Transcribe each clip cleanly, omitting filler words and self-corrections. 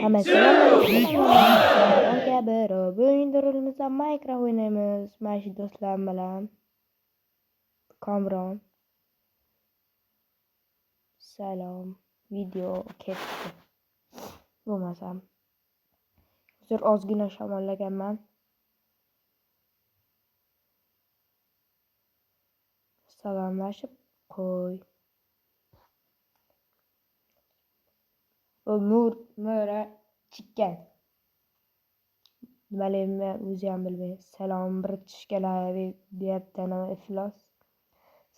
2, 1. Bugun rolimizda Minecraft o'ynaymiz. Mana shu do'stlarim bilan. Kamron. Salom. Video ketdi. Bo'lmasam. Uzr, ozgina shamollaganman. Salomlashib qo'y. Bu mo'ra chikkan. Nimaligimni o'zi ham bilmayman. Salom bir tishkalar deyapti ana iflos.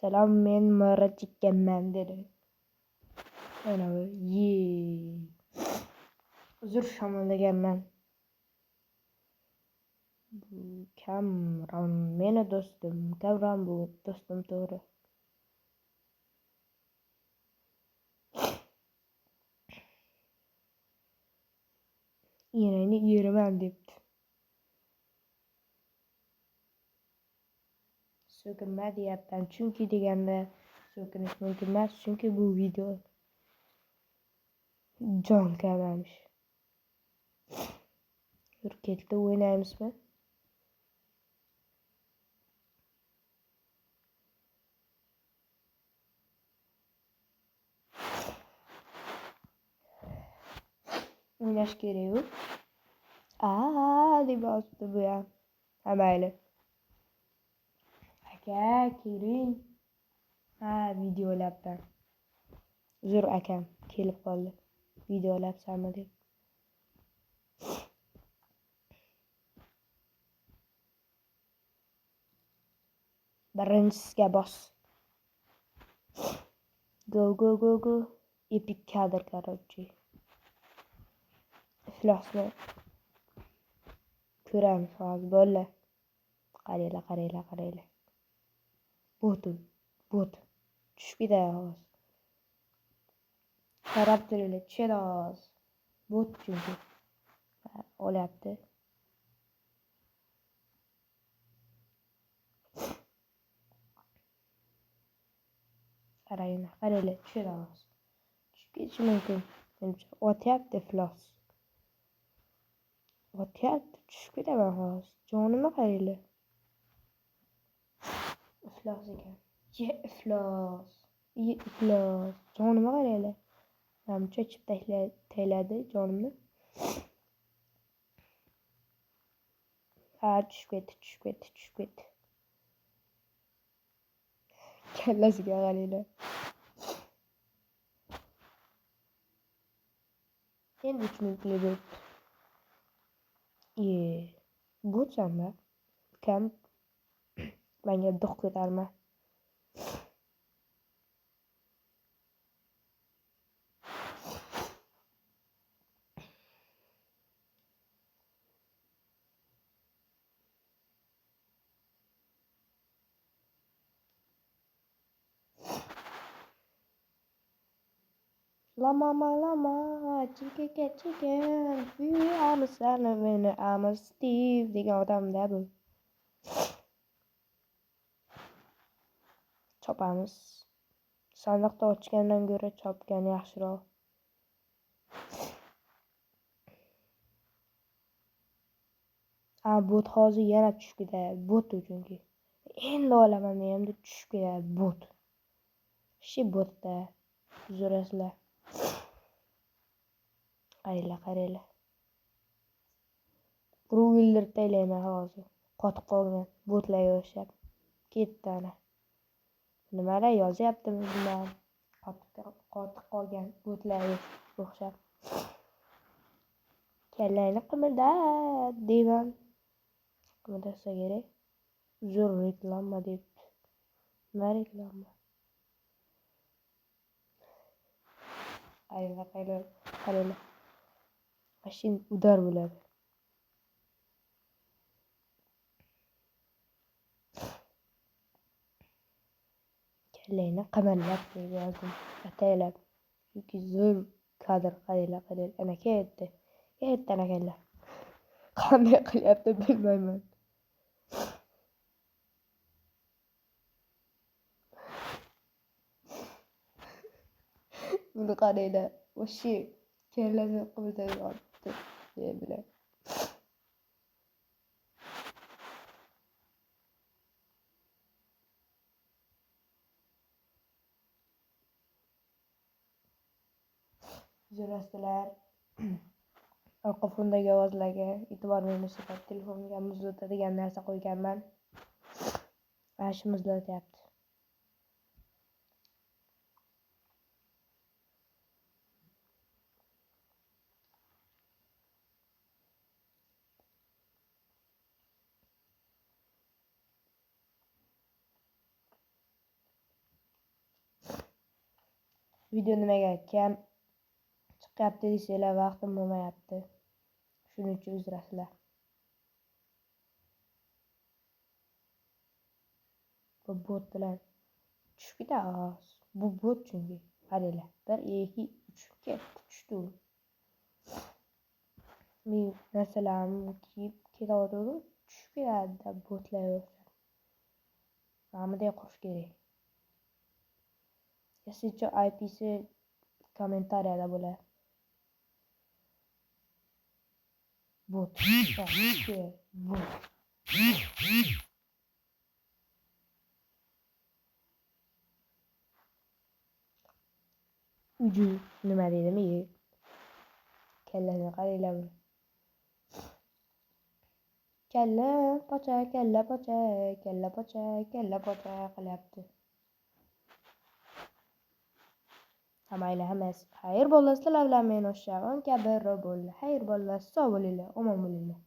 Salom, men mo'ra chikkanman dedi. Ana bu. Ye. Uzr, shamollaganman. Bu Kamron meni do'stim. Kamron bu do'stim, to'g'ri. Enangni yeraman debdi. So'kinma deyapman. Chunki deganda so'kinish mumkin emas. Chunki bu video jon kamamiş. Yur, ketdi, o'ynaymizmi? O'ynash kerak-ku. A deb yozibdi bu ham. Ha, mayli. Aka, keling. Ha, videolabdan. Uzr akam, kelib qoldi. Videolabsanmi deb. Birinchisiga bos. Go go go go. Epic kadr, короче. Iflosni ko'ramiz hozir bolalar. Qaranglar, qaranglar, qaranglar. Bot, bot. Tushib ketadi hozir. Qarab turinglar, tushadi hozir. Bot chunki. Olyapti. Qaranglar, qaranglar, tushadi hozir. Tushib ketishi mumkin. Menimcha, otyapti iflos. Otyapti, tushib ketaman hozir. Jonimni qaranglar. Iflos ekan. Ye iflos. Ye iflos. Jonimni qaranglar. Menimcha ichib tashladi jonimni. Ha, tushib ketdi, tushib ketdi, tushib ketdi. Kallasiga qaranglar. Endi 3 minutlik bo'libdi. Ye, botsanmi? Ukam, menga do'q ko'tarma. La mama lama, chicken chicken, I'm a son I'm a Steve degan odamda bu. Chopamiz. Sandiqda ochgandan ko'ra chopgan yaxshiroq. A, bot hozir yana tushib ketadi. Bot u chunki. Endi olaman endi tushib ketadi bot. Shi botda. Uzrasizlar. Qaranglar, qaranglar. O'ldirib tashlayman hozir. Qotib qolgan botlarga o'xshab. Ketdi ana. Nimalar yozyaptimi bilmadim. Qotib qolgan botlarga o'xshab. Kallangni qimirdat deyman. Qimirdatsa kerak. Uzr, reklama debdi. Nima reklama? Qaranglar, qaranglar, qaranglar. Mashin udar bo'ladi. Kallangni qimirlat deb yozdim. Ataylab. Chunki zo'r kadr, qaranglar, qaranglar. Ana ketdi. Ketdi ana kalla. Qanday qilyapti bilmayman. Buni qaranglar. Вообще kallasi qimirlayapti. Bilan. Uzrasizlar. Orqa fondagi ovozlarga e'tibor bermasdan telefonga muzlatadigan narsa qo'yganman. Mana shu muzlatyapti. Video nimaga kam chiqyapti desanglar, vaqtim bo'lmayapti. Shuning uchun uzrasizlar. Bu bot bilan tushib ketadi. Bu bot chunki. Qaranglar. 1 2 3 ketdi, tushdi u. Men narsalarimni kiyib ketaverdim, tushib ketadi botlar yo'qsa. Mana bunday qurish kerak. Если что, IP'si kommentariyada bo'ladi. Bot. Bot. Uju nima deydimi? Kallani qaranglar buni. Kalla pocha, kalla pocha, kalla pocha, kalla pocha qilyapti. Mayli, hammasi xayr bo'lsin. Sizlar bilan men O'sha kabi bo'ldi. Xayr bo'lsin, sog' bo'linglar, omon bo'linglar.